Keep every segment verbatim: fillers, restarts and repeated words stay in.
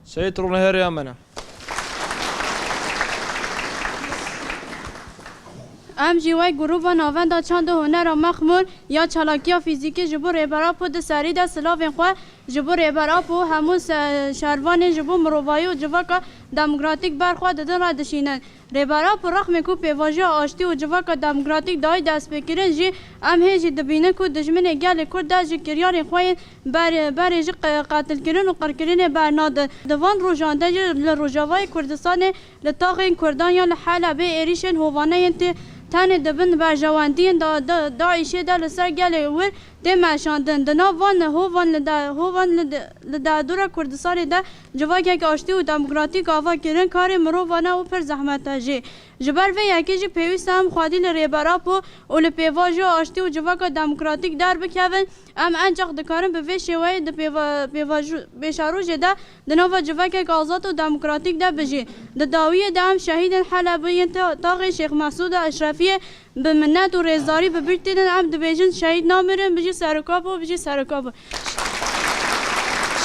Şehîd rûnehêriya me ne. Em jî wek grûba Navenda Çand û Hunera Mexmûr ya Çalakiya Fîzîkî ji bo Rêber Apo di serî de silavên xwe ji bo Rêber Apo û hemû se-, şervanên ji bo mirovayî û civaka demokratîk ber xwe didin re dişînin. Rêber Apo rexmê ku pêvajoya aştî û civaka demokratîk dayî destpêkirin jî, em hê jî dibînin ku dijminê gelê Kurd de ji kiryarên xwe yên ber-, berê ji qe-, qetilkirin û qirkirinê bernadin. Di van rojan de jî li Rojavayê Kurdistanê li taxên Kurdan ya li Helebê êrîşên hovane yên tê tenê di bin berjewendiyên da-, da-, DAIŞê de li ser gelê wir tê meşandin. Di nav van hovan li de-, hovan li de-, li derdora Kurdistanê de civakek aştî û demokratîk ava kirin karê mirovan e û pir zehmet e jî. Ji ber vê yekê jî pêwîst e em xwedî li Rêber Apo û li pêvajoya aştî û civaka demokratîk derbikevin. Em encax dikarin bi vê şêweyê di pêva-, pêvajo-, pêşerojê de di nava civakek azad û demokratîk de bijîn. Di dawiyê de em şehîdên Helebê yên ta-, taxê Şêx Mesûda Eşrefiyê bi minnet û rêzdarî bi bîr tînin. Em dibêjin şehîd namirin, bijî Serok Apo, bijî Serok Apo.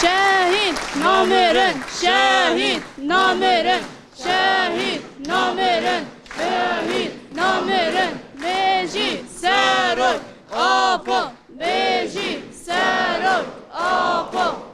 Şehîd namirin, şehîd namirin, şehîd namirin, şehîd namirin. Bijî Serok Apo, bijî Serok Apo.